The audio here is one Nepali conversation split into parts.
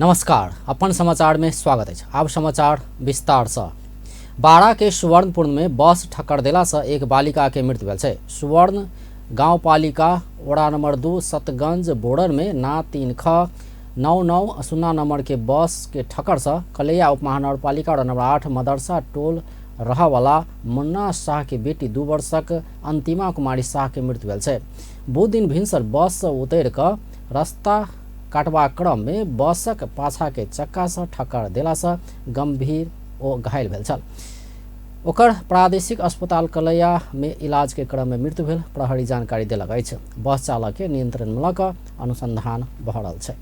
नमस्कार, अपन समाचार में स्वागत है। अब समाचार विस्तार से। बारा के सुवर्णपुर में बस ठक्कर देला से एक बालिका के मृत्यु भेल छै। सुवर्ण गांवपालिका वड़ा नंबर 2 सतगंज बॉर्डर में ना 3 ख 99 नंबर के बस के ठक्कर से कलैया उप महानगरपालिका वड़ा नंबर 8 मदरसा टोल रह वाला मुन्ना शाह के बेटी 2 वर्षक अंतिमा कुमारी शाह के मृत्यु भेल छै। बुध दिन भिनसर बस से उतर कर रास्ता काटवा क्रम में बसक पाछा के चक्का से ठक्कर देला से गंभीर ओ घायल भेल छल। ओकर प्रादेशिक अस्पताल कलैया में इलाज के क्रम में मृत्यु भेल प्रहरी जानकारी देलक अछि। बस चालक के नियंत्रण में लऽ कऽ अनुसंधान भऽ रहल छै।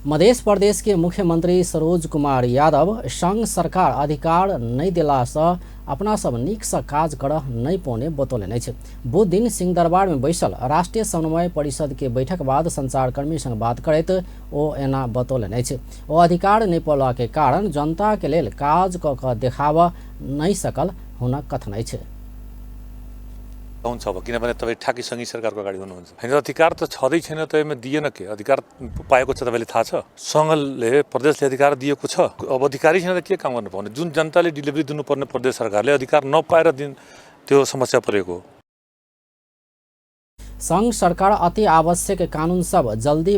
मध्य प्रदेश के मुख्यमंत्री सरोज कुमार यादव संघ सरकार अधिकार नहीं दिला से अपना सब नीक से काज करऽ नहीं पौने बतौलनि अछि। बुध दिन सिंहदरबार में बैसल राष्ट्रीय समन्वय परिषद के बैठक बाद संचारकर्मी संग बात करैत ओ एना बतौलनि अछि। ओ अधिकार नहीं पौला के कारण जनता के लेल काज कऽ कऽ देखाबऽ नहीं सकल हुनक कथन अछि। हुन्छ अब किनभने तपाईँ ठ्याक्कै सङ्घीय सरकारको अगाडि हुनुहुन्छ होइन, अधिकार त छँदै छैन त यसमा दिएन के अधिकार पाएको छ तपाईँले थाहा छ। सङ्घले प्रदेशले अधिकार दिएको छ, अब अधिकारी छैन त के काम गर्नु पाउने। जुन जनताले डेलिभरी दिनुपर्ने प्रदेश सरकारले अधिकार नपाएर दिन त्यो समस्या परेको हो। संघ सरकार अति आवश्यक कानून सब जल्दी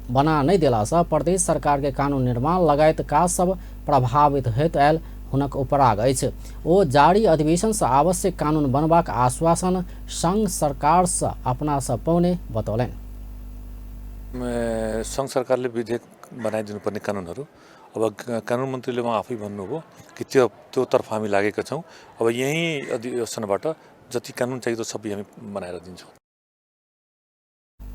बना नहीं दिला से प्रदेश सरकार के कानून निर्माण लगायत काज सब प्रभावित होइत आयल हुनक उपराग अछि। ओ जारी अधिवेशन से आवश्यक कानून बनबाक आश्वासन संघ सरकार से अपना से पौने बतौलनि। संघ सरकारले विधेयक बनाइदिनुपर्ने कानुनहरू अब कानुन मन्त्रीले उहाँ आफै भन्नुभयो कि त्यो तर्फ हामी लागेका छौँ। अब यही अधिवेशनबाट जति कानुन चाहियो त्यो सबै हामी बनाएर दिन्छौँ।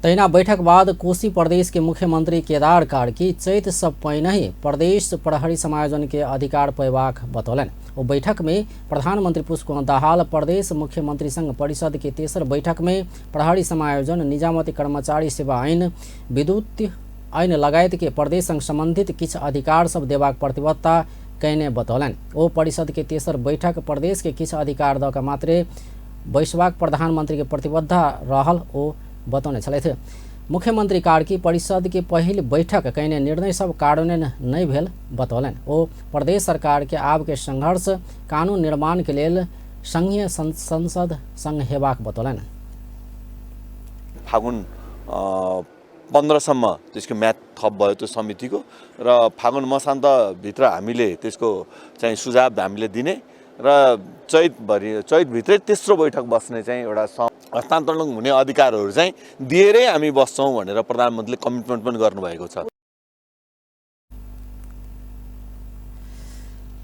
तैना बैठक बाद कोशी प्रदेश के मुख्यमंत्री केदार कार्की चैत से पहिने ही प्रदेश प्रहरी समायोजन के अधिकार पैबाक बतौलनि। ओ बैठक में प्रधानमंत्री पुष्पकमल दाहाल प्रदेश मुख्यमंत्री संघ परिषद के तेसर बैठक में प्रहरी समायोजन, निजामती कर्मचारी सेवा आईन, विद्युत आईन लगायत के प्रदेश संग संबंधित किछ अधिकार सब देबाक प्रतिबद्धता कयने बतौलनि। ओ परिषद के तेसर बैठक प्रदेश के किछ अधिकार दऽ कऽ मात्रे बैसबाक प्रधानमंत्री के प्रतिबद्धता रहल ओ बतौने छलथि। मुख्यमंत्री कार्की परिषद के पहिल बैठक कयने निर्णय सब कार्यान्वयन नहीं भेल बतौलनि। ओ प्रदेश सरकार के आब के संघर्ष कानून निर्माण के लेल संघीय संसद संग हेबाक बतौलनि। फागुन 15 सम्म त्यसको म्याद थप भयो त्यो समितिको र फागुन मसान्तभित्र हामीले त्यसको चाहिँ सुझाव हामीले दिने र चैतभित्रै तेस्रो बैठक बस्ने चाहिँ एउटा हस्तान्तरण हुने अधिकारहरू चाहिँ दिएरै हामी बस्छौँ भनेर प्रधानमन्त्रीले कमिटमेन्ट पनि गर्नुभएको छ।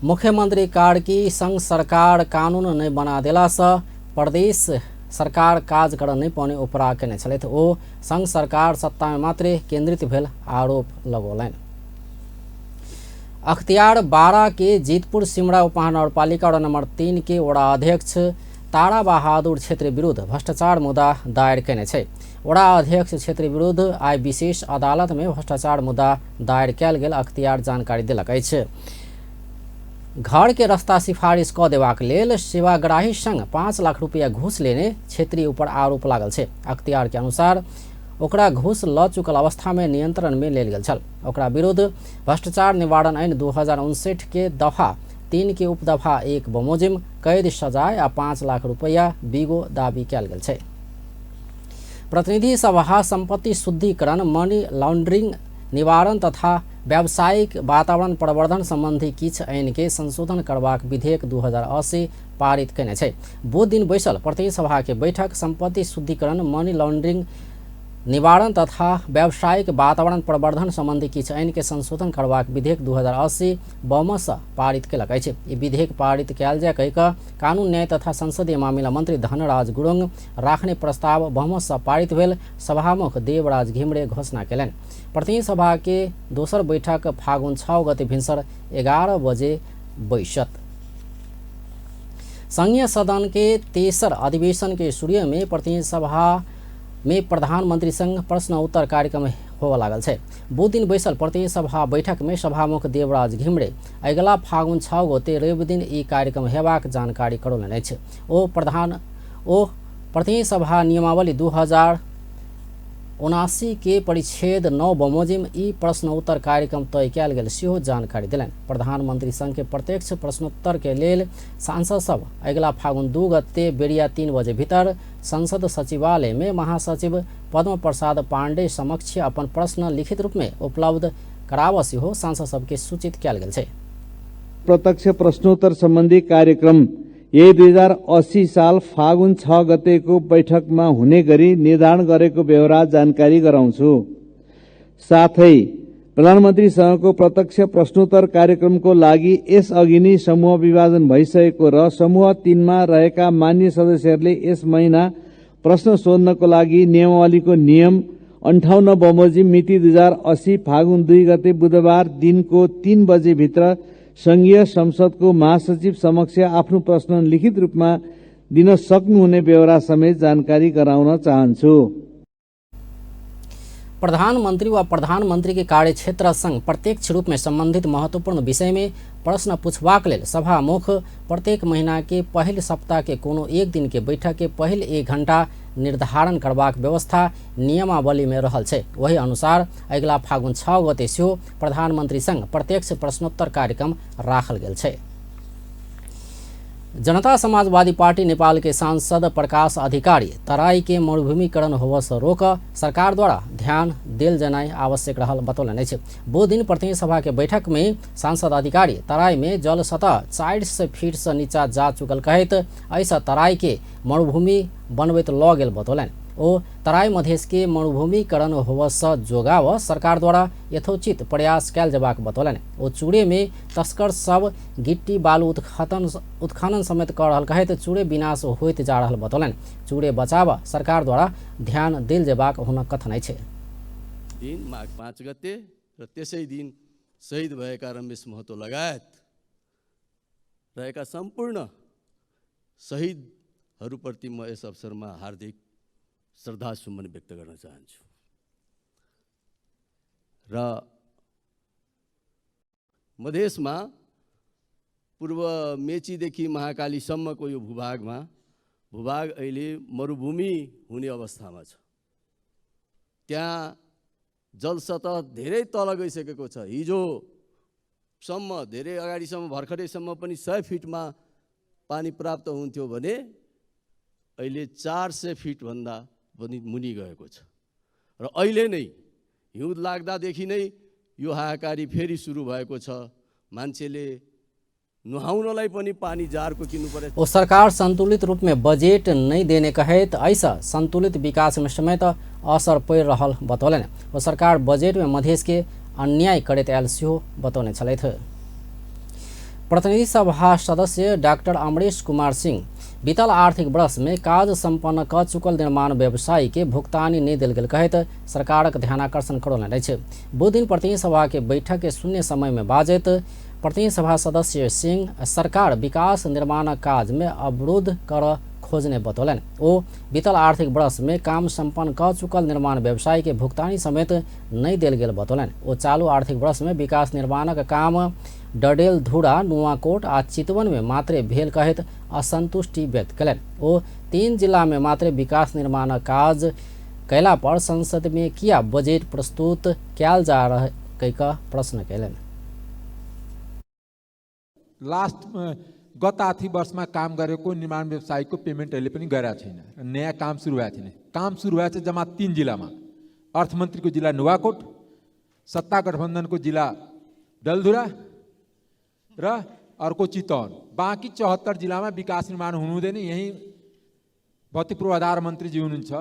मुख्यमंत्री कार्की संघ सरकार कानून नहीं बना देला से प्रदेश सरकार काज कर नहीं पाउने उपराग केने छलथि। ओ संघ सरकार सत्ता में मात्रे केंद्रित भेल आरोप लगौलनि। अख्तियार बारा के जीतपुर सिमरा उपमहानगरपालिका वड़ा नंबर 3 के वड़ा अध्यक्ष तारा बहादुर क्षेत्र विरुद्ध भ्रष्टाचार मुद्दा दायर केने छै। वड़ा अध्यक्ष क्षेत्र विरुद्ध आइ विशेष अदालत में भ्रष्टाचार मुद्दा दायर कयल गेल अख्तियार जानकारी देलक अछि। घर के रास्ता सिफारिश कऽ देबाक लेल सेवाग्राही संग 5 लाख रुपया घूस लेने क्षेत्रीय ऊपर आरोप लागल छै। अख्तियार के अनुसार ओकरा घूस ल चुकल अवस्था में नियंत्रण में लेल गेल छल। ओकरा विरुद्ध भ्रष्टाचार निवारण आईन 2059 के दफा 3 के उपदफा 1 बमोजिम कैद सजाय आ 5 लाख रुपया बीगो दाबी कयल गेल छै। प्रतिनिधि सभा संपत्ति शुद्धिकरण, मनी लॉन्ड्रिंग निवारण तथा व्यावसायिक वातावरण प्रवर्धन संबंधी किछ आईन के संशोधन करबाक विधेयक 2080 पारित केने छै। बुध दिन बैसल प्रतिनिधि सभा के बैठक संपत्ति शुद्धिकरण, मनी लॉन्ड्रिंग निवारण तथा व्यावसायिक वातावरण प्रवर्धन संबंधी किछ आईन के संशोधन करबाक विधेयक 2080 बहुमत से पारित केलक अछि। ई विधेयक पारित कयल जाय कहि कऽ कानून न्याय तथा संसदीय मामिला मंत्री धनराज गुरुङ राखने प्रस्ताव बहुमत से पारित भेल सभामुख देवराज घिमरे घोषणा केलनि। प्रतिनिधि सभा के दोसर बैठक फागुन 6 गते भिनसर 11 बजे बैसत। संघीय सदन के तेसर अधिवेशन के शुरू में प्रतिनिधि सभा में प्रधानमंत्री संग प्रश्न उत्तर कार्यक्रम होबऽ लागल छै। बुध दिन बैसल प्रतिनिधि सभा बैठक में सभामुख देवराज घिमरे अगिला फागुन 6 गते रवि दिन ई कार्यक्रम हेबाक जानकारी करौलनि अछि। ओ प्रतिनिधि सभा नियमावली 79 के परिच्छेद 9 बमोजिम ई प्रश्न उत्तर कार्यक्रम तय कयल गेल सेहो जानकारी देलनि। प्रधानमंत्री संघ के प्रत्यक्ष प्रश्नोत्तर के लेल सांसद सब अगिला फागुन 2 गते बेरिया 3 बजे भीतर संसद सचिवालय में महासचिव पद्म प्रसाद पांडे समक्ष अपन प्रश्न लिखित रूप में उपलब्ध कराब सेहो सांसद सबके सूचित कयल गेल छै। प्रत्यक्ष प्रश्नोत्तर सम्बन्धी कार्यक्रम यही 2080 साल फागुन 6 गतेको बैठकमा हुने गरी निर्धारण गरेको व्यवहार जानकारी गराउँछु। साथै प्रधानमन्त्रीसँगको प्रत्यक्ष प्रश्नोत्तर कार्यक्रमको लागि यसअघि नै समूह विभाजन भइसकेको र समूह 3 मा रहेका मान्य सदस्यहरूले यस महिना प्रश्न सोध्नको लागि नियमावलीको नियम 58 बमोजिम मिति 2080 फागुन 2 गते बुधबार दिनको 3 बजे भित्र संघीय संसदको महासचिव समक्ष आफ्नो प्रश्न लिखित रूपमा दिन सक्नुहुने व्यवहार समेत जानकारी गराउन चाहन्छु। प्रधानमंत्री व प्रधानमंत्री के कार्यक्षेत्र संग प्रत्यक्ष रूप में संबंधित महत्वपूर्ण विषय में प्रश्न पूछबाक लेल सभामुख प्रत्येक महीना के पहिल सप्ताह के कोनो एक दिन के बैठक के पहिल 1 घंटा निर्धारण करबाक व्यवस्था नियमावली में रहल छै। वही अनुसार अगिला फागुन 6 गते सेहो प्रधानमंत्री संग प्रत्यक्ष प्रश्नोत्तर कार्यक्रम राखल गेल छै। जनता समाजवादी पार्टी नेपाल के सांसद प्रकाश अधिकारी तराई के मरुभूमिकरण होबऽ से रोक सरकार द्वारा ध्यान देल जनाई आवश्यक रहल बतौलनि अछि। वो दिन प्रतिनिधि सभा के बैठक में सांसद अधिकारी तराई में जल सतह 400 फीट से नीचा जा चुकल कहैत ऐसा तराई के मरुभूमि बनबैत लऽ गेल बतौलनि। ओ तराई मधेश के मरुभूमिकरण होबऽ से जोगाव सरकार द्वारा यथोचित प्रयास कयल जबाक बतौलनि। ओ चूड़े में तस्कर सब गिट्टी बालू उत्खनन समेत कर रहल कहैत चूड़े विनाश होइत जा रहल बतौलनि। चूड़े बचाव सरकार द्वारा ध्यान देल जबाक हुनक कथन छै। दिन माघ 5 गते र त्यसै दिन शहीद भएका रमेश महतो लगायत रहेका सम्पूर्ण शहीदहरूप्रति म यस अवसरमा हार्दिक श्रद्धासुमन व्यक्त गर्न चाहन्छु र मधेसमा पूर्व मेचीदेखि महाकालीसम्मको यो भूभाग अहिले मरुभूमि हुने अवस्थामा छ। त्यहाँ जलसतह धेरै तल गइसकेको छ। हिजोसम्म धेरै अगाडिसम्म भर्खरैसम्म पनि 100 फिटमा पानी प्राप्त हुन्थ्यो भने अहिले 400 फिट भन्दा पनि मुनि गएको छ र अहिले नै हिउँद लाग्दादेखि नै यो हाहाकारी फेरि सुरु भएको छ। मान्छेले नुहाउनलाई पनि पानी जारको किन्नु पर्यो। वो सरकार संतुलित रूप में बजेट नहीं देने कहेत ऐसा संतुलित विकास में समेत असर पड़ रहल बतौलनि। वो सरकार बजेट में मधेश के अन्याय करैत आयल सेहो बतौने छलथि। प्रतिनिधि सभा सदस्य डॉक्टर अमरेश कुमार सिंह बीतल आर्थिक वर्ष में काज संपन्न क चुकल निर्माण व्यवसायी के भुगतानी नहीं दिल गेल कहैत सरकारक ध्यानाकर्षण करौलनि अछि। वो दिन प्रतिनिधि सभा के बैठक के शून्य समय में बाजैत प्रतिनिधि सभा सदस्य सिंह सरकार विकास निर्माण काज में अवरोध कर खोजने बतौलनि। ओ बीतल आर्थिक वर्ष में काम संपन्न क चुकल निर्माण व्यवसायी के भुगतानी समेत नहीं दिल गेल बतौलनि। ओ चालू आर्थिक वर्ष में विकास निर्माणक काम डडेल धुरा नुवाकोट आ चितवन में मात्रे भेल कहैत असंतुष्टि व्यक्त कयलनि। ओ 3 जिला में मात्रे विकास निर्माण काज कैला पर संसद में किया बजेट प्रस्तुत कयल जा रहा कैका प्रश्न कयलनि। गत आर्थिक वर्षमा काम गरेको निर्माण व्यवसायीको पेमेन्ट अहिले पनि गरेको छैन। नयाँ काम सुरु भएको छैन। काम सुरु भएको छ जम्मा 3 जिल्लामा। अर्थमन्त्रीको जिल्ला नुवाकोट, सत्ता गठबन्धनको जिल्ला डलधुरा र अर्को चितवन। बाँकी 74 जिल्लामा विकास निर्माण हुनु हुँदैन। यही भौतिक पूर्वाधार मन्त्रीजी हुनुहुन्छ।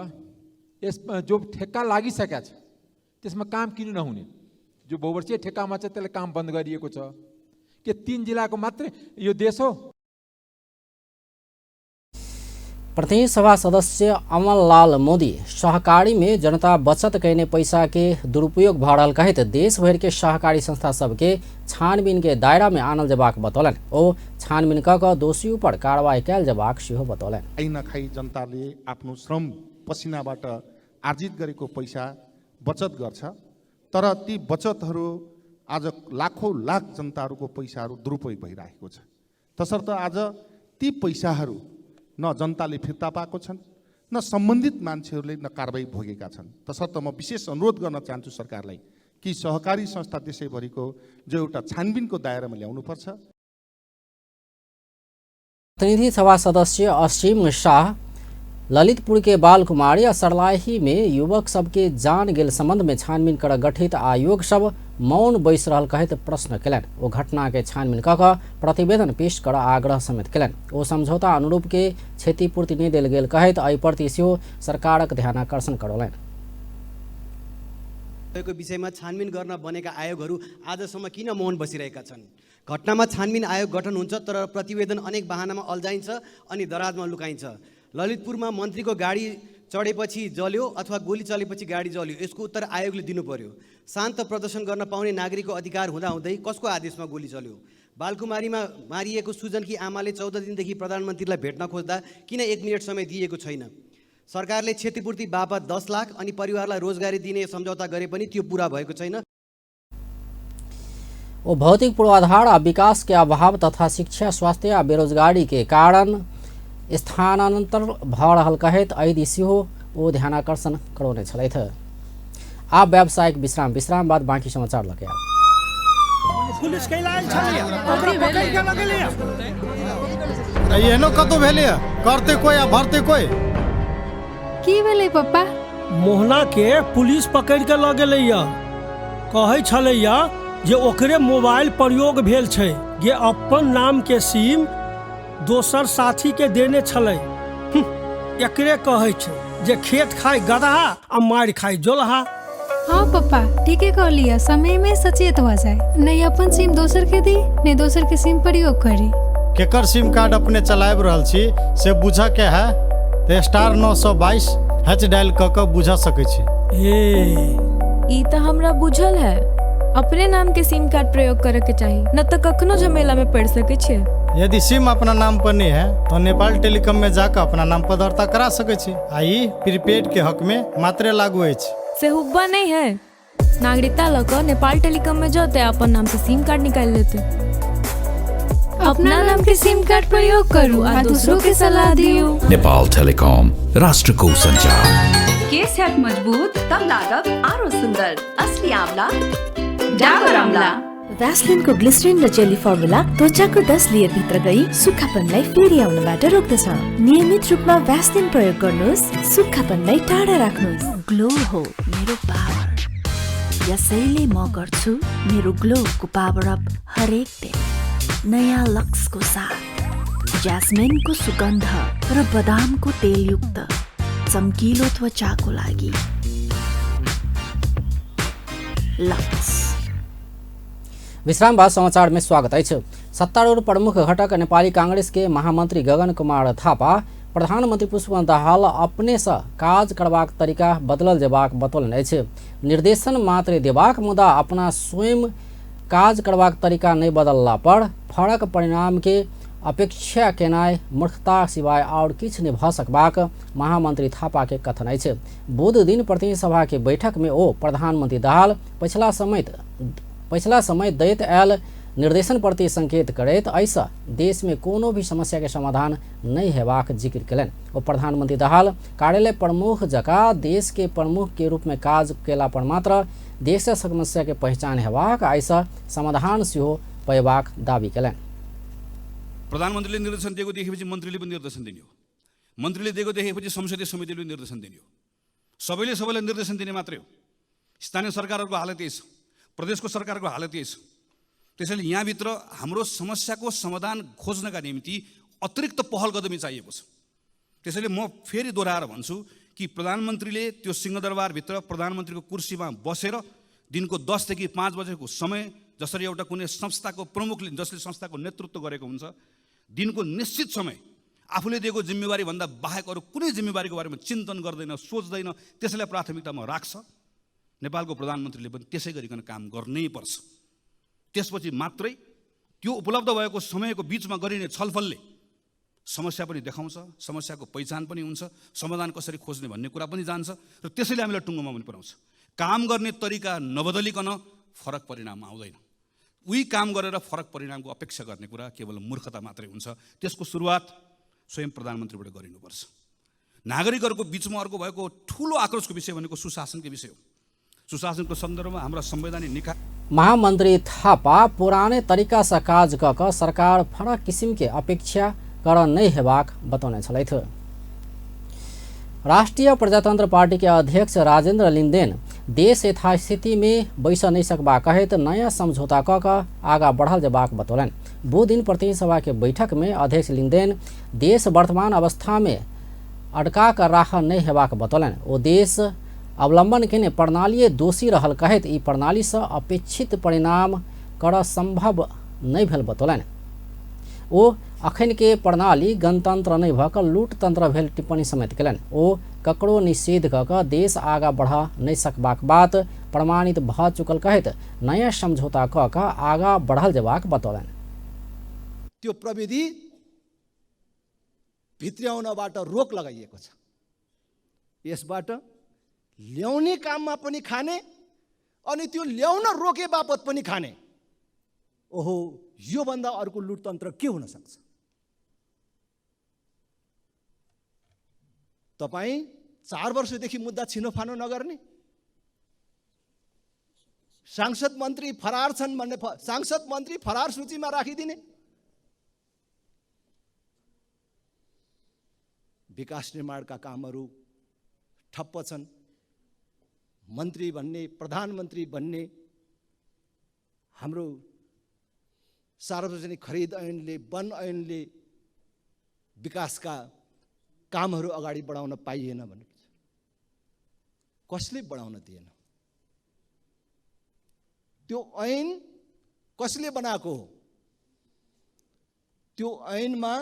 यसमा जो ठेक्का लागिसकेको छ त्यसमा काम किन नहुने? जो बहुवर्षीय ठेक्कामा छ त्यसले काम बन्द गरिएको छ के 3 जिला को मात्र यो देश हो? प्रतिनिधि सभा सदस्य अमललाल मोदी सहकारी में जनता बचत करने पैसा के दुरुपयोग भ रहल कहैत देश भर के सहकारी संस्था सबके छानबीन के दायरा में आनल जबाक बतौलनि। ओ छानबीन क दोषी ऊपर कार्रवाई कयल जबाक सेहो बतौलनि। खाइ नखाइ जनताले आफ्नो श्रम पसिनाबाट आर्जित गरेको पैसा बचत गर्छ, तर ती बचतहरू आज लाखौं लाख जनताहरूको पैसाहरू दुरुपयोग भइरहेको छ। तसर्थ आज ती पैसाहरू न जनताले फिर्ता पाएको छन्, न सम्बन्धित मान्छेहरूले न कारबाही भोगेका छन्। तसर्थ म विशेष अनुरोध गर्न चाहन्छु सरकारलाई कि सहकारी संस्था देशैभरिको जो एउटा छानबिनको दायरामा ल्याउनुपर्छ। प्रतिनिधि सभा सदस्य असीम शाह ललितपुर के बाल कुमारी और सरलाही में युवक सबके जान गेल संबंध में छानबीन कर गठित आयोग सब मौन बैस रहल कहत प्रश्न कलन। वो घटना के छानबीन कऽ प्रतिवेदन पेश कर आग्रह समेत कलन। वो समझौता अनुरूप के क्षतिपूर्ति नहीं देल गेल कहत एहि प्रति सेहो सरकारक ध्यान आकर्षण करौलनि। विषयमा छानबिन गर्न बनेका आयोगहरू आजसम्म किन मौन बसिरहेका छन्? घटनामा छानबिन आयोग गठन हुन्छ तर प्रतिवेदन अनेक बहानामा अल्झाइन्छ अनि दराजमा लुकाइन्छ। ललितपुरमा मन्त्रीको गाडी चढेपछि जल्यो अथवा गोली चलेपछि गाडी जल्यो, यसको उत्तर आयोगले दिनु पर्यो। शान्त प्रदर्शन गर्न पाउने नागरिकको अधिकार हुँदाहुँदै कसको आदेशमा गोली चल्यो? बालकुमारीमा मारिएको सुजनकी आमाले 14 दिनदेखि प्रधानमन्त्रीलाई भेट्न खोज्दा किन 1 मिनट समय दिएको छैन? सरकारले क्षतिपूर्ति बापत 10 लाख अनि परिवारलाई रोजगारी दिने सम्झौता गरे पनि त्यो पूरा भएको छैन। वो भौतिक पूर्वाधार और विकास के अभाव तथा शिक्षा, स्वास्थ्य और बेरोजगारी के कारण स्थानांतर भ रहल कहत एहि दिस सेहो ओ ध्यानाकर्षण करौने छलैथ। आब व्यावसायिक विश्राम बाद बाँकी समाचार लगे आब। पुलिस कैलाल छलिया ओकरी भेलै के लगलिया एहनो कतो भेलिया करते कोई आ भरते कोई की भेलै पप्पा? मोहना के पुलिस पकड़ के ल गेलैया, कहै छलैया जे ओकरे मोबाइल प्रयोग भेल छै, जे अपन नाम के सिम दोसर साथी के देने छलै। एकरे कहै छै जे खेत खाय गदहा आ मार खाय जोलहा। हाँ पप्पा ठीके कहलिया, समय में सचेत हो जाए, नहीं अपन सिम दोसर के दी नहीं दोसर के सिम प्रयोग करी। केकर सिम कार्ड अपने चलाब रहल छी से बुझ के है तो *922 हैच डायल क बुझ सकै छी। ई त हमरा बुझल है, अपने नाम के सिम कार्ड प्रयोग करे के चाहिए, न तो कखनो झमेला में पड़ सके छे। यदि सिम अपना नाम पर नहीं है तो नेपाल टेलीकॉम में जाकर अपना नाम पर दर्ता करा सके छी। आई प्रीपेड के हक में मात्रे लागू है से हुब्बा नहीं है। नागरिकता लग नेपाल टेलीकॉम में जाते अपन नाम से सिम कार्ड निकाल लेते। अपना नाम के सिम कार्ड प्रयोग करू और दूसरों के सलाह दियो। नेपाल टेलीकॉम, राष्ट्र को संचार। केस हैट मजबूत तब लागब आरो सुंदर, असली आंवला डाबर आंवला। भ्यासलिन को ग्लिसरिन र जेली फर्मुला त्वचाको 10 लेयर भित्र गई सुक्खापनलाई फेरि आउनबाट रोक्दछ। नियमित रूपमा भ्यासलिन प्रयोग गर्नुहोस्, सुक्खापनलाई टाढा राख्नुहोस्। ग्लो हो मेरो पावर, यसैले म गर्छु मेरो ग्लोको पावर अप हरेक दिन। नयाँ लक्सको साथ ज्यास्मिनको सुगन्ध र बदामको तेलयुक्त चम्किलो त्वचाको लागि लक्स। विश्राम बाद समाचार में स्वागत है। सत्तारूढ़ प्रमुख घटक नेपाली कांग्रेस के महामंत्री गगन कुमार थापा प्रधानमंत्री पुष्पकमल दाहाल अपने से काज करबाक तरीका बदलल जेबाक बतौलनि अछि। निर्देशन मात्र देबाक मुदा अपना स्वयं काज करबाक तरीका नहीं बदलला पर फरक परिणाम के अपेक्षा केनाय मूर्खता सिवाय और किछ नहीं भ सकबाक महामंत्री थापा के कथन अछि। बुध दिन प्रतिनिधि सभा के बैठक में ओ प्रधानमंत्री दाहाल पिछला समय दैत आयल निर्देशन प्रति संकेत करैत ऐसा देश में कोनो भी समस्या के समाधान नहीं हेबाक जिक्र कलन। ओ प्रधानमंत्री दाहाल कार्यालय प्रमुख जका देश के प्रमुख के रूप में काज केला पर मात्र देश समस्या के पहचान हेबाक ऐसा समाधान सेहो पयबाक दावी कलन। प्रधानमन्त्रीले निर्देशन दिएको देखेपछि मन्त्रीले पनि निर्देशन दिने हो, मन्त्रीले दिएको देखेपछि संसदीय समितिले पनि निर्देशन दिने हो। सबैले सबैलाई निर्देशन दिने मात्रै हो। स्थानीय सरकारहरूको हालत यही छ, प्रदेशको सरकारको हालत यही छ। त्यसैले यहाँभित्र हाम्रो समस्याको समाधान खोज्नका निम्ति अतिरिक्त पहल कदमी चाहिएको छ। त्यसैले म फेरि दोहोऱ्याएर भन्छु कि प्रधानमन्त्रीले त्यो सिंहदरबारभित्र प्रधानमन्त्रीको कुर्सीमा बसेर दिनको 10 देखि 5 बजेको समय जसरी एउटा कुनै संस्थाको प्रमुखले जसले संस्थाको नेतृत्व गरेको हुन्छ, दिनको निश्चित समय आफूले दिएको जिम्मेवारी भन्दा बाहेक अरू कुनै जिम्मेवारीको बारेमा चिन्तन गर्दैन, सोच्दैन, त्यसैलाई प्राथमिकतामा राख्छ। नेपालको प्रधानमन्त्रीले पनि त्यसै गरिकन काम गर्नै पर्छ। त्यसपछि मात्रै त्यो उपलब्ध भएको समयको बीचमा गरिने छलफलले समस्या पनि देखाउँछ, समस्याको पहिचान पनि हुन्छ, समाधान कसरी खोज्ने भन्ने कुरा पनि जान्छ र त्यसैले हामीलाई टुङ्गोमा पनि पुर्याउँछ। काम गर्ने तरिका नबदलिकन फरक परिणाम आउँदैन। उही काम गरेर फरक परिणामको अपेक्षा गर्ने कुरा केवल मूर्खता मात्रै हुन्छ। त्यसको सुरुवात स्वयं प्रधानमन्त्रीबाट गरिनुपर्छ। नागरिकहरूको बिचमा अर्को भएको ठुलो आक्रोशको विषय भनेको सुशासनको विषय हो। सुशासनको सन्दर्भमा हाम्रा संवैधानिक निकाय महामंत्री थापा पुराने तरीका से काज क क सरकार फरक किसिम के अपेक्षा कर नहीं हेबाक बतौने छलैथ। राष्ट्रीय प्रजातंत्र पार्टी के अध्यक्ष राजेंद्र लिंदेन देश यथास्थिति में बैस नहीं सकबा कहित नया समझौता क क आगा बढ़ल जबाक बतौलन। वो दिन प्रतिनिधि सभा के बैठक में अध्यक्ष लिंदेन देश वर्तमान अवस्था में अटका कर राख नहीं हेबाक बतौलन। वो देश अवलंबन के प्रणाली दोषी रहल कहित ई प्रणाली से अपेक्षित परिणाम कर संभव नहीं भेल बतौलन। ओ अखन के प्रणाली गणतंत्र नहीं भक लूट तंत्र भेल टिप्पणी समेत कलन। ओ ककरो निषेध क क देश आगा बढ़ नहीं सकबाक बात प्रमाणित भ चुकल कहित नया समझौता क क आगा बढ़ल जबाक बतौलन। त्यो प्रविधि भित्र्याउनबाट रोक लगाइएको छ। यसबाट ल्याउने काममा पनि खाने अनि त्यो ल्याउन रोके बापत पनि खाने। ओहो, यो भन्दा अर्को लुटतन्त्र के हुन सक्छ? तपाई 4 वर्षदेखि मुद्दा छिनोफानो नगर्ने, सांसद मन्त्री फरार छन् भन्ने सांसद मन्त्री फरार सूचीमा राखिदिने, विकास निर्माणका कामहरू ठप्प छन्, मन्त्री भन्ने प्रधानमन्त्री भन्ने हाम्रो सार्वजनिक खरिद ऐनले वन ऐनले विकासका कामहरू अगाडि बढाउन पाइएन भने कसले बढाउन दिएन? त्यो ऐन कसले बनाएको हो? त्यो ऐनमा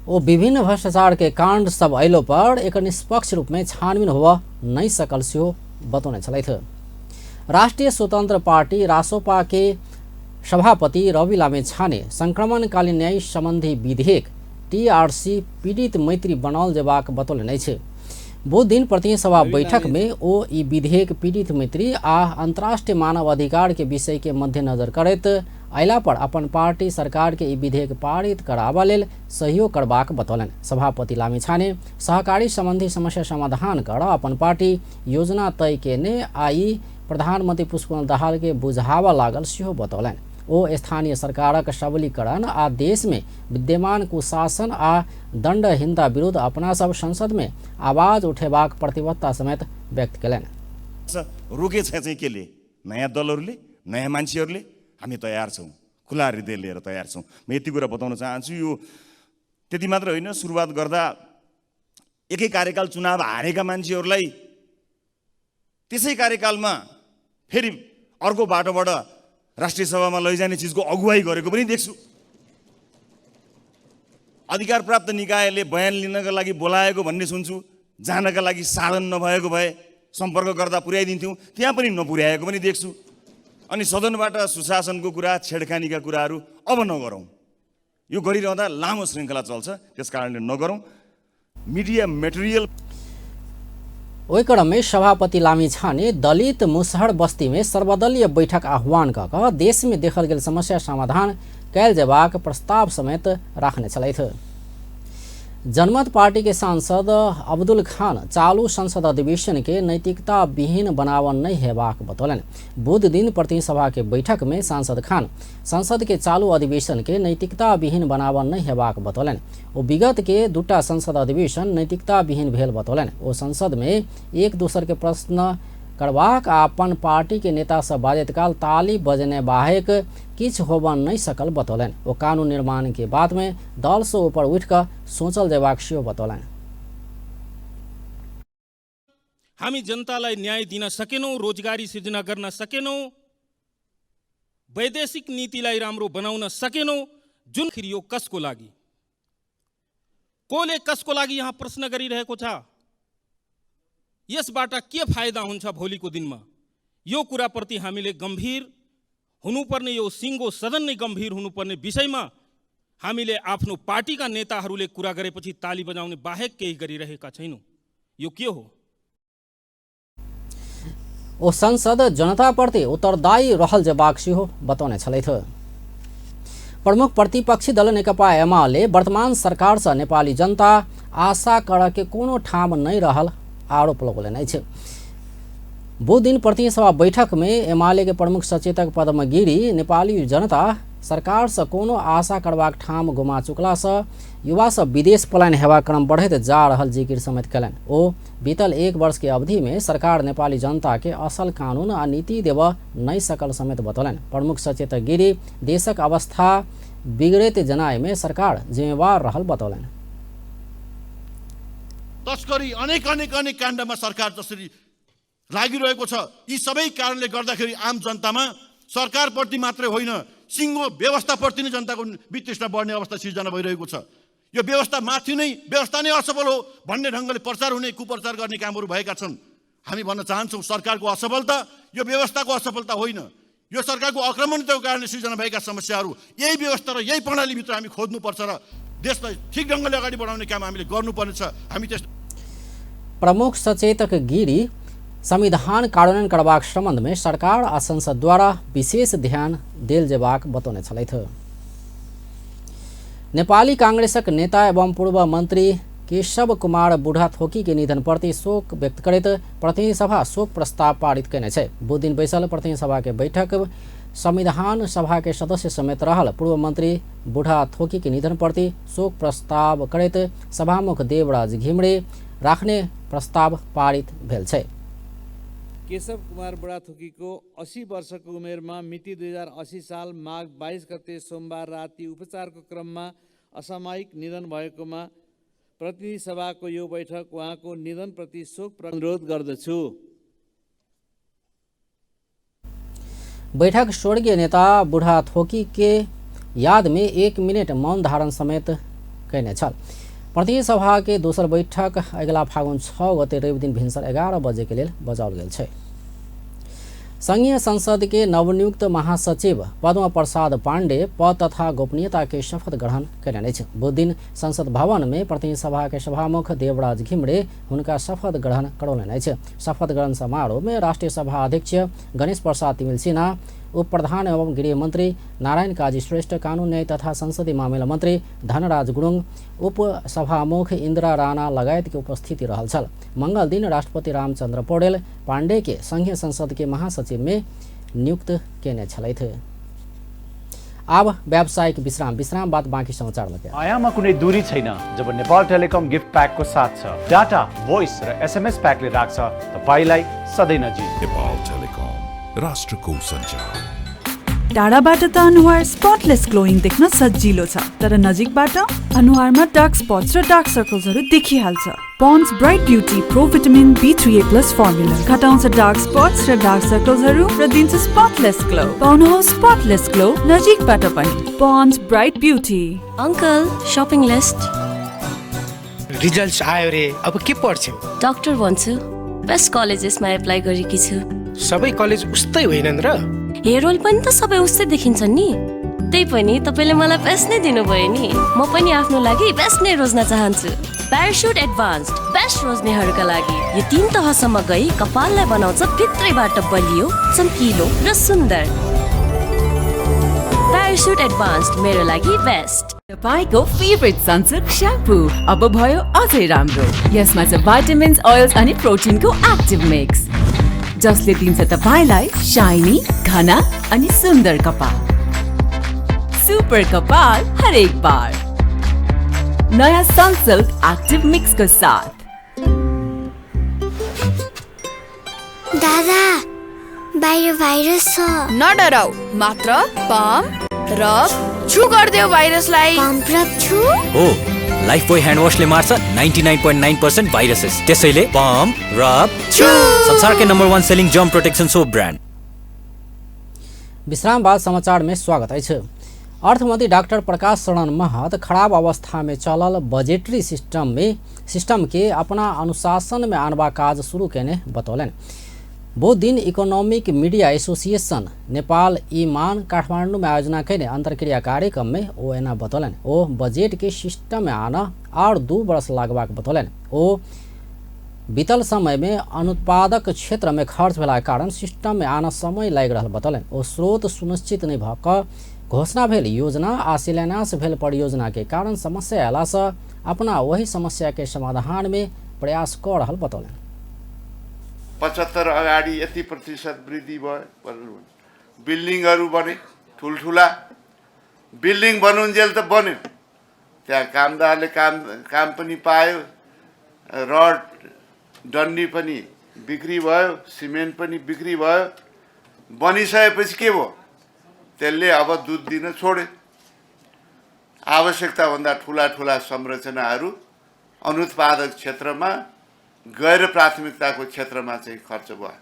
वो विभिन्न भ्रष्टाचार के कांड सब अलो पर एक निष्पक्ष रूप में छानबीन हुआ नहीं सकल से बतौने छलैथ। राष्ट्रीय स्वतंत्र पार्टी रासोपा के सभापति रवि लामेछाने संक्रमणकालीन न्याय संबंधी विधेयक टीआरसी पीड़ित मैत्री बनाओल जबाक बतौले नहीं छे। वो दिन प्रतिनिधि सभा बैठक में ओ ई विधेयक पीड़ित मैत्री आ अंतर्राष्ट्रीय मानव अधिकार के विषय के मद्देनजर करत अयला पर अपन पार्टी सरकार के ई विधेयक पारित कराबा लेल सहयोग करबाक बतौलन। सभापति लामेछाने सहकारी संबंधी समस्या समाधान कर अपन पार्टी योजना तय केने आई प्रधानमंत्री पुष्पकमल दाहाल के बुझावा लागल सेहो बतौलन। ओ स्थानीय सरकारक सबलीकरण आ देश में विद्यमान कुशासन आ दंडहीनता विरुद्ध अपना सब संसद में आवाज उठेबाक प्रतिबद्धता समेत व्यक्त कलन। रोके चाहिँ के लिए नयाँ दलहरूले नयाँ मान्छेहरूले हामी तयार छौँ, खुला हृदय लिएर तयार छौँ। म यति कुरा बताउन चाहन्छु। यो त्यति मात्र होइन, सुरुवात गर्दा एकै कार्यकाल चुनाव हारेका मान्छेहरूलाई त्यसै कार्यकालमा फेरि अर्को बाटोबाट राष्ट्रिय सभामा लैजाने चिजको अगुवाई गरेको पनि देख्छु। अधिकार प्राप्त निकायले बयान लिनका लागि बोलाएको भन्ने सुन्छु, जानका लागि साधन नभएको भए सम्पर्क गर्दा पुर्याइदिन्थ्यौँ, त्यहाँ पनि नपुर्याएको पनि देख्छु। अनि सदनबाट सुशासनको कुरा, छेडखानीका कुराहरू अब नगरौँ। यो गरिरहँदा लामो श्रृङ्खला चल्छ, त्यसकारणले नगरौँ। मिडिया मेटेरियल ओई क्रम में सभापति लामेछाने दलित मुसहर बस्ती में सर्वदलीय बैठक आह्वान क क देश में देखल गेल समस्या समाधान कैल जबाक प्रस्ताव समेत राखने छलैथ। जनमत पार्टी के सांसद अब्दुल खान चालू संसद अधिवेशन के नैतिकता विहीन बनावन नहीं हेबाक बतौलन। बुध दिन प्रतिनिधि सभा के बैठक में सांसद खान संसद के चालू अधिवेशन के नैतिकता विहीन बनावन नहीं हेबाक बतौलन। वो विगत के दूटा संसद अधिवेशन नैतिकता विहीन भेल बतौलन। वो संसद में एक दूसर के प्रश्न करबाक अपन पार्टी के नेता सब बाजत काल ताली बजने बाहेक किछ होबन नहीं सकल बतौलन। वो कानून निर्माण के बाद में दल से ऊपर उठकर सोचल जबाक सेहो बतौलन। हामी जनतालाई न्याय दिन सकेनौं, रोजगारी सृजना गर्न सकेनौं, वैदेशिक नीतिलाई राम्रो बनाउन सकेनौं। जुन यो कसको लागि, कोले कसको लागि यहाँ प्रश्न गरिरहेको छ, यसबाट के फाइदा हुन्छ भोलिको दिनमा, यो कुराप्रति हामीले गम्भीर हुनुपर्ने, यो सिङ्गो सदन नै गम्भीर हुनुपर्ने विषयमा हामीले आफ्नो पार्टीका नेताहरूले कुरा गरेपछि ताली बजाउने बाहेक केही गरिरहेका छैनौं। यो के हो? ओ संसद जनताप्रति उत्तरदायी रहल जबाक सेहो बताउने छलैथ। प्रमुख प्रतिपक्षी दल नेकपा एमाले वर्तमान सरकार से नेपाली जनता आशा कर के कोनो ठाम नहीं रहल आरोप लगौलनि अछि। वो दिन प्रतिनिधि सभा बैठक में एमाले के प्रमुख सचेतक पद्म गिरी नेपाली जनता सरकार से कोनो आशा करबाक ठाम गुमा चुकला से युवा सब विदेश पलायन हेबाक क्रम बढ़ैत जा रहल जिकिर समेत कयलनि। ओ बीतल 1 वर्ष के अवधि में सरकार नेपाली जनता के असल कानून आ नीति देव नहीं सकल समेत बतौलनि। प्रमुख सचेतक गिरी देशक अवस्था बिगड़ैत जनाय में सरकार जिम्मेवार रहल बतौलनि। तस्करी अनेक काण्डमा सरकार जसरी लागिरहेको छ, यी सबै कारणले गर्दाखेरि आम जनतामा सरकारप्रति मात्रै होइन सिङ्गो व्यवस्थाप्रति नै जनताको वितृष्णा बढ्ने अवस्था सिर्जना भइरहेको छ। यो व्यवस्था माथि नै व्यवस्था नै असफल हो भन्ने ढङ्गले प्रचार हुने कुप्रचार गर्ने कामहरू भएका छन्। हामी भन्न चाहन्छौँ सरकारको असफलता यो व्यवस्थाको असफलता होइन, यो सरकारको आक्रमणताको कारणले सिर्जना भएका समस्याहरू यही व्यवस्था र यही प्रणालीभित्र हामी खोज्नुपर्छ र देशलाई ठिक ढङ्गले अगाडि बढाउने काम हामीले गर्नुपर्नेछ। हामी त्यस प्रमुख सचेतक गिरी संविधान कार्यान्वयन करबाक सम्बन्ध में सरकार आ संसद द्वारा विशेष ध्यान देल जेबाक बतौने छलथि। नेपाली कांग्रेसक नेता एवं पूर्व मंत्री केशव कुमार बुढ़ाथोकी के निधन प्रति शोक व्यक्त करैत प्रतिनिधि सभा शोक प्रस्ताव पारित कयने छै। बुध दिन बैसल प्रतिनिधि सभा के बैठक संविधान सभा के सदस्य समेत रहल पूर्व मंत्री बुढ़ाथोकी के निधन प्रति शोक प्रस्ताव करैत सभामुख देवराज घिमिरे राख्ने प्रस्ताव पारित भेल छै। केशव कुमार बुढाथोकीको 80 वर्षको उमेरमा मिति 2080 साल माघ 22 गते सोमबार राति उपचारको क्रममा असामयिक निधन भएकोमा प्रतिनिधि सभाको यो बैठक उहाँको निधनप्रति शोक अनुरोध गर्दछु। बैठक स्वर्गीय नेता बुढ़ाथोकी के याद में 1 मिनट मौन धारण समेत कयने छल। प्रतिनिधि सभा के दोसर बैठक अगिला फागुन 6 गते रवि दिन भिनसर 11 बजे के लिए बजाओल गेल छै। संघीय संसद के नवनियुक्त महासचिव पद्म प्रसाद पांडे पद तथा गोपनीयता के शपथ ग्रहण कयलनि अछि। बुध दिन संसद भवन में प्रतिनिधि सभा के सभामुख देवराज घिमिरे हुनका शपथ ग्रहण करौलनि अछि। शपथ ग्रहण समारोह में राष्ट्रीय सभा अध्यक्ष गणेश प्रसाद तिमिल सिन्हा, उप प्रधान एवं गृह मंत्री नारायण काजी श्रेष्ठ, कानून न्याय तथा संसदीय मामला मंत्री धनराज गुरुङ, उप सभामुख इंदिरा राणा लगायत के उपस्थिति रहल छल। मंगल दिन राष्ट्रपति रामचंद्र पौडेल पांडे के संघीय संसद के महासचिव में नियुक्त केने छलथि। अब व्यावसायिक विश्राम बाद बाँकी समाचार लगे। आयामा कुनै दूरी छैन जब नेपाल टेलिकम गिफ्ट प्याकको साथ छ। डाटा, भोइस र एसएमएस प्याकले राख्छ तपाईलाई सधैँ नजिक। नेपाल टेलिकम, राष्ट्रको सञ्चार। टाढाबाट त अनुहार स्पटलेस ग्लोइङ देख्न सजिलो छ, तर नजिकबाट अनुहारमा डार्क स्पट्स र डार्क सर्कल्सहरू देखिहाल्छ। Pond's bright beauty pro vitamin B3A+ formula घटाउँछ डार्क स्पट्स र डार्क सर्कल्सहरू र दिन्छ स्पटलेस ग्लो। पाउनुहोस् स्पटलेस ग्लो नजिकबाट पनि। Pond's bright beauty. Uncle, shopping list. Results आयो रे, अब के पढ्छौ? डाक्टर भन्छु। बेस्ट कलेजेसमा एप्लाई गरेकी छु। सबै कलेज उस्तै होइनन् र? हेरोल पनि त सबै उस्तै देखिन्छन् नि। त्यही पनि तपाईले मलाई बेस्ट नै दिनुभयो नि। म पनि आफ्नो लागि बेस्ट नै रोज्न चाहन्छु। प्याराशुट एडभान्स्ड, बेस्ट रोज्नेहरूका लागि। यो 3 तहसम्म गई कपाललाई बनाउँछ भित्रैबाट बलियो, चम्किलो र सुन्दर। प्याराशुट एडभान्स्ड मेरो लागि बेस्ट। तपाईको फेभरेट सनसिल्क स्याम्पू अब भयो अझै राम्रो। यसमा छ भिटामिन्स, ओइल्स अनि प्रोटिनको एक्टिभ मिक्स, जसले दिन्छ तपाईलाई शाइनी, घना अनि सुन्दर कपाल। सुपर कपाल हरेक बार नयाँ सनसिल्क एक्टिभ मिक्स के साथ। दादा, बाहिर भाइरस छ। नडराऊ, मात्र पम्प रब छु गर्दियो भाइरसलाई। पम्प रब छु? हो, लाइफबोय ह्यान्ड वाशले मार्छ 99.9% भाइरसेस। त्यसैले पम्प रब छु, संसारकै number 1 selling germ protection soap brand. विश्राम बाद समाचार में स्वागत है। अर्थमंत्री डॉक्टर प्रकाश शरण महत खराब अवस्था में चलल बजेटरी सिस्टम के अपना अनुशासन में आनबा काज शुरू केने बतौलन। वो दिन इकोनॉमिक मीडिया एसोसिएशन नेपाल ईमान काठमांडू में आयोजना कैने अंतरक्रिया कार्यक्रम में ओ एना बतौलन। ओ बजेट के सिस्टम में आना और 2 वर्ष लागबाक बतौलन। ओ बीतल समय में अनुत्पादक क्षेत्र में खर्च भेला कारण सिस्टम में आना समय लाग रहल बतौलन। ओ स्रोत सुनिश्चित नहीं भक घोषणा भेल योजना आ शिलान्यास भेल परियोजना के कारण समस्या अयला से अपना वही समस्या के समाधान में प्रयास कर रहल बतौलन। 75 अगाडि यति प्रतिशत वृद्धि भयो, बिल्डिङहरू बने ठुल्ठुला, बिल्डिङ बनुन्जेल त बन्यो, त्यहाँ कामदारले काम पनि पायो, रड डन्डी पनि बिक्री भयो, सिमेन्ट पनि बिक्री भयो, बनिसकेपछि के भयो त्यसले अब दुध दिन छोड्यो। आवश्यकताभन्दा ठुला ठुला संरचनाहरू अनुत्पादक क्षेत्रमा, गैर प्राथमिकताको क्षेत्रमा चाहिँ खर्च भयो।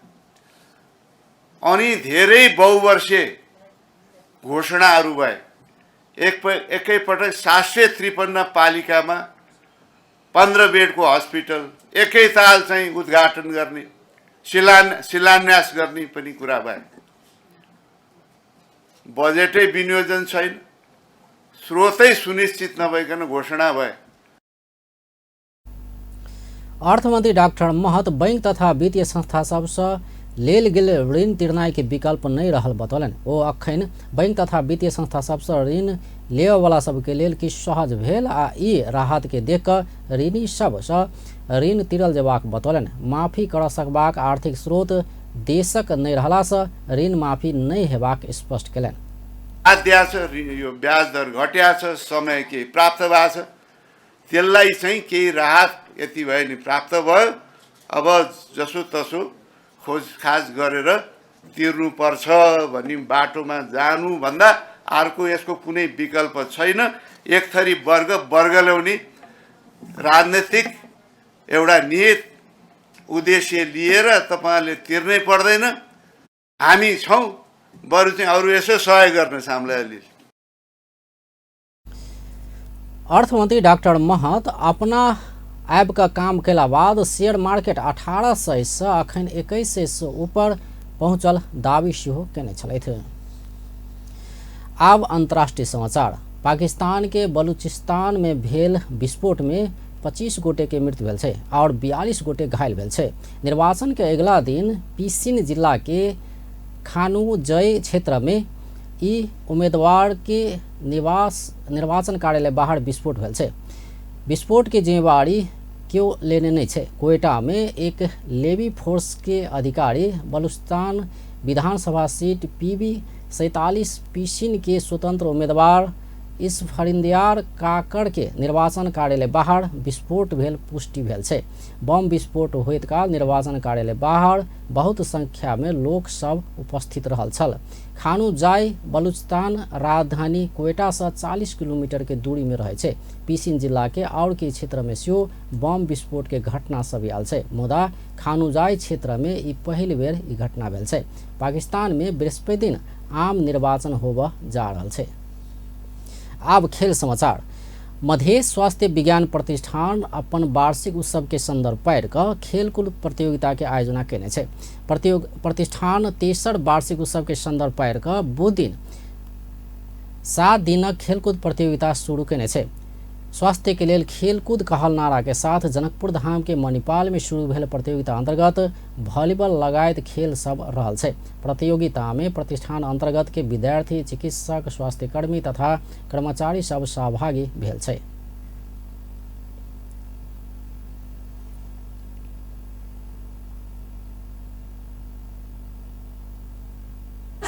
अनि धेरै बहुवर्षीय घोषणाहरू भए। एकैपटक 753 पालिकामा 15 बेडको हस्पिटल एकैताल चाहिँ उद्घाटन गर्ने, शिलान्यास गर्ने पनि कुरा भए। बजेटै विनियोजन छैन, स्रोतै सुनिश्चित नभइकन घोषणा भए। अर्थमन्त्री डाक्टर महत बैंक तथा वित्तीय संस्था सबसे लेल गेल ऋण तिर्नाई के विकल्प नहीं रहल बतौलन। ओ अखन बैंक तथा वित्तीय संस्था सबसे ऋण लेवे वाला सबके लेल कि सहज भेल आ ई राहत के देख कऽ ऋणी सबसँ ऋण तिरल जेबाक बतौलन। माफी कर सकबाक आर्थिक स्रोत देशक नहीं रहला से ऋण माफी नहीं हेबाक स्पष्ट केलनि। यो ब्याज दर घट्या छ, समय के प्राप्त भएको छ, त्यसलाई चाहिँ केही राहत यति भए नि प्राप्त भयो। अब जसो तसो खोजखाज गरेर तिर्नुपर्छ भन्ने बाटोमा जानु भन्दा अर्को यसको कुनै विकल्प छैन। एक थरी वर्ग ल्याउने राजनीतिक एउटा नियत उद्देश्य लिएर तपाईहरुले तिर्नै पर्दैन। हामी छौं, बरु चाहिँ अरु यसो सहयोग गर्नुहोस् हामीलाई अलि। अर्थमंत्री डॉक्टर महत अपना ऐप का काम केला बाद शेयर मार्केट 1800 से अखन 2100 से ऊपर पहुंचल दावी सेहो केने छलथि। आब अंतर्राष्ट्रीय समाचार। पाकिस्तान के बलूचिस्तान में भेल विस्फोट में 25 गोटे के मृत्यु भेल छै और 42 गोटे घायल भेल छै। निर्वाचन के अगला दिन पिसिन जिला के खानुजय क्षेत्र में ई उम्मीदवार के निर्वाचन कार्यालय बाहर विस्फोट भेल छै। विस्फोट की जिम्मेवारी क्यों लेने नहीं है। कोयटा में एक लेवी फोर्स के अधिकारी बलूचिस्तान विधानसभा सीट PB 47 पिसिन के स्वतंत्र उम्मीदवार इस फरिंदियार काकड़ के निर्वाचन कार्यालय बाहर विस्फोट भेल पुष्टि भेल छै। बम विस्फोट होइत काल निर्वाचन कार्यालय बाहर बहुत संख्या में लोक सब उपस्थित रहल छल। खानुजाई बलूचिस्तान राजधानी कोयटा से 40 किलोमीटर के दूरी में रहे छै। पिसिन जिला के और के क्षेत्र में सेहो बम विस्फोट के घटना सब आयल छै। मुदा खानुजाई क्षेत्र में ई पहिल बेर ई घटना भेल छै। पाकिस्तान में बृहस्पति दिन आम निर्वाचन होबऽ जा रहल छै। आब खेल समाचार। मध्य स्वास्थ्य विज्ञान प्रतिष्ठान अपन वार्षिक उत्सव के संदर्भ पारि कऽ खेलकूद प्रतियोगिता के आयोजना केने छै। प्रतिष्ठान 63 वार्षिक उत्सव के संदर्भ पारि कऽ बुध दिन 7 दिनक खेलकूद प्रतियोगिता शुरू केने छै। स्वास्थ्य के लेल खेलकूद कहल नारा के साथ जनकपुर धाम के मणिपाल में शुरू भेल प्रतियोगिता अंतर्गत वॉलीबॉल लगायत खेल सब रहल छै। प्रतियोगिता में प्रतिष्ठान अंतर्गत के विद्यार्थी, चिकित्सक, स्वास्थ्यकर्मी तथा कर्मचारी सब सहभागी भेल छै।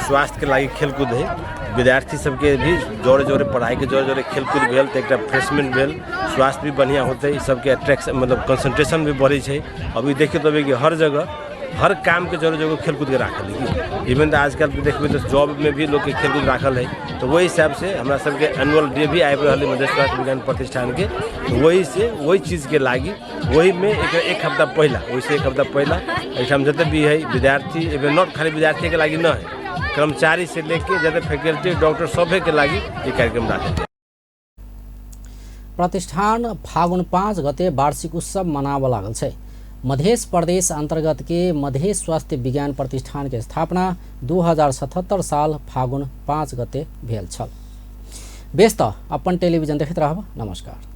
स्वास्थ्य के लागि खेलकूद है। विद्यार्थी सबके भी जोरे जोरे पढ़ाई के जोरे जोरे खेलकूद भेल तो एक फ्रेशमेंट भेल, स्वास्थ्य भी बढ़िया होते, सबके अट्रैक्शन मतलब कंसंट्रेशन भी बढ़े छै। अभी देखिए तो कि हर जगह हर काम के जोरे जोरे खेलकूद के राखल है। इवन तो आजकल देखिए तो जॉब में भी लोग के खेलकूद राखल है। तो वही हिसाब से हमारा सबके एनुअल डे भी आबि रहल है मध्य स्वास्थ्य विज्ञान प्रतिष्ठान के। तो वही से वही चीज़ के लागी वही में एक हफ्ता पहला वैसे एक हफ्ता पहला ऐसा जते भी है विद्यार्थी एवं नॉट खाली विद्यार्थी के लागी न है, कर्मचारी से लेके ज्यादा फैकल्टी डॉक्टर सभे के लागी ये कार्यक्रम राखे। प्रतिष्ठान फागुन 5 गते वार्षिक उत्सव मनाबऽ लागल छै। मध्य प्रदेश अंतर्गत के मध्य स्वास्थ्य विज्ञान प्रतिष्ठान के स्थापना 2077 साल फागुन 5 गते भेल छल। बेस तऽ अपन टेलीविजन देखैत रहब। नमस्कार।